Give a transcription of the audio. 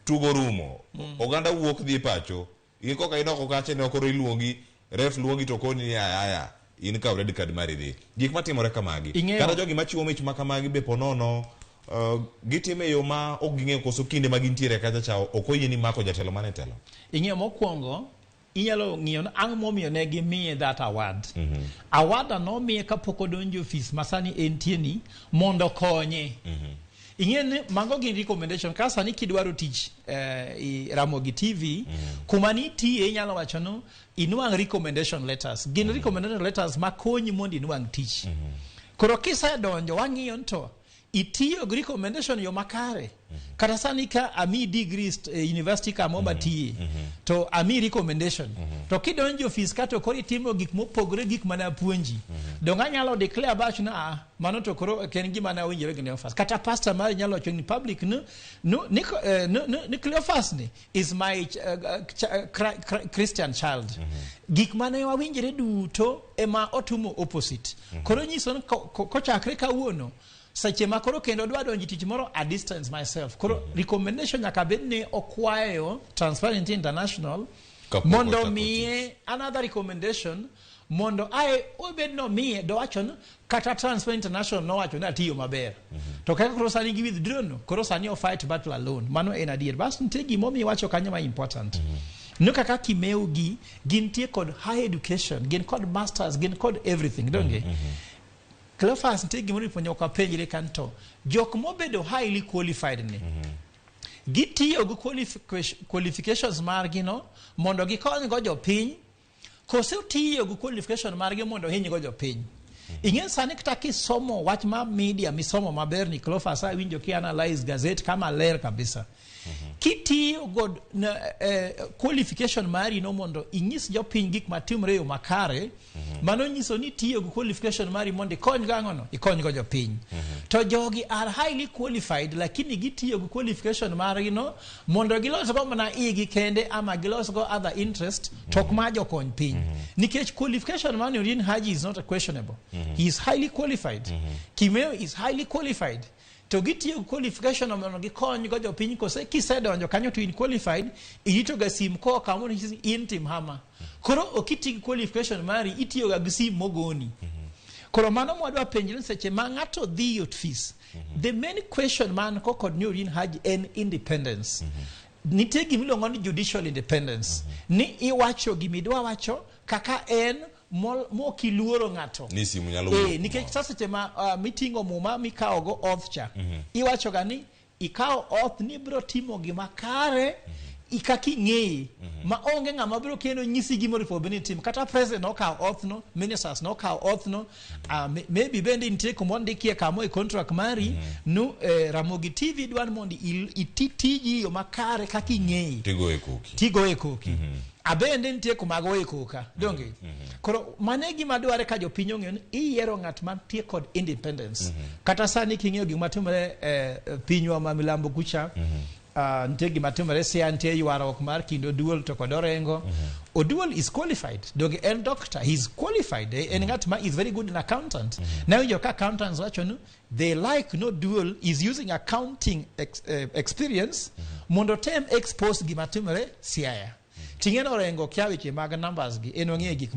Tugo rumo. Oganda wuok dhi pacho. In koka inoko kacha ne koro iluongi, ref luongi to koni ni aya in kaw red card mari dhi. Gik matimore kamagi. Kata jogi machiwo mich ma kamagi be ponono gitime e yo ma ok ging'eyo koso kinde ma gintiere kacha cha ok oyieni mako jatelo mane telo. Ing'eyo mokwongo inyalo ng'iyo ni ang'o momiyo ne gimiye that award. Award nomiye kapok odonjo e ofis ma sani entie ni mondo okonye. Ing'e ni mago gin recommendation ka sani kidwaro tich i Ramogi TV kuma nitiye inyalo wacho ni inwang' recommendation letters. Gin recommendation letters makonyi mondo inwang' tich. Koro kisedonjo wang'iyo ni to itiyo gi recommendation yo makare. Kata sani ka ami degrees e university kama matiye to ami recommendation to kidonjo e ofis ka to koro itimo gik mopogore gik mane apuonji dong anyalo declare bach na ah, mano to koro ok en gima ne awinjore gi Cleophas. Kata pastor mari nyalo wacho ni public no, no, ni, no, no, ni Cleophas ni is my Christian child. Gik mane wawinjore duto ema otimo opposite. Koro nyiso ni kochakre kawuono seche ma koro kendo dwa donjo tich moro, I distance myself. Koro recommendation nyaka bed ni okwayo Transparency International kapok mondo ochako. Miye another recommendation mondo ae obed nomiye dowacho ni kata Transparency International nowacho ni atiyo maber to kaka koro sani gi withdraw no, koro sani o fight battle alone. Mano en adier. Bas nitie gimomiyo iwacho kanyo ma important no kaka Kimeu gi gintie kod high education, gin kod masters, gin kod everything. Donge Cleophas, nitie gimoro ipuonjo ok wapenjre kanto jok mobedo highly qualified ni gitiyo gi qualifications margi no mondo gikony go jopiny kose tiyo gi qualification margi mondo hiny go jopiny? Ing'e sani kata kisomo wach ma media misomo maber ni Cleophas, awinjo ki analyze gazette kama ler kabisa. Kitiyo god na, qualification mari no mondo inyis jopiny gik matimore e yo makare, mano nyiso ni tiyo gi qualification mari mondo ikony go ang'ono, ikony go jopiny. To jogi are highly qualified, lakini gitiyo gi qualification margi no mondo gilos go mana igi kende ama gilos go other interest to ok ma jokony piny, nikech qualification mar Noordin Haji is not questionable. He is highly qualified. Kimeo is highly qualified. To gitiyo gi qualification no mondo gikony go jopiny kose kisedonjo kanyo to in qualified, irito ga sim koa kamoro nyisi ni in tim hama. Koro ok iti gi qualification mari, itiyo ga gi sim mogoni. Koro mano mwadwa penjre ni seche ma ng'ato dhi e ofis, the main question man ko kod Noordin Haji en independence. Nitie gimiluongo ni judicial independence, ni iwacho gimidwa wacho kaka en mok iluoro ng'ato ni simu nyalo wuok nikech kumoro. Sa seche ma miting'o muma mikawo go oath cha, iwacho ga ni ikawo oath ni ibiro timo gima kare kaka ing'eye ma onge ng'ama biro kendo nyisi gima onego bed ni itim. Kata president nokawo oath no, ministers nokawo oath no, maybe bende nitie kuma ondikie kamo e contract mari no, Ramogi TV dwar mondo iti tiji e yo makare kaka ing'eye. Tigoye koki. Tigoye koki. Abende nitie kuma agoye koka donge? Koro mano e gima dware ka jopiny ong'eyo ni iyiero ng'at mantie kod independence. Kata sani king'iyo gik matimore pinywa ma milambo kucha, nitie gima timore Siaya, nitie ywaruok mar kind Oduol to kod Orengo. Oduol is qualified, donge? En doctor, he is qualified. En ng'at ma is very good in accountant. Nawinjo ka accountants wacho ni they like no Duol is using accounting experience mondo tem expose gima timore Siaya. Ting'e ni Orengo kia weche mag numbers gi, en ong'e gik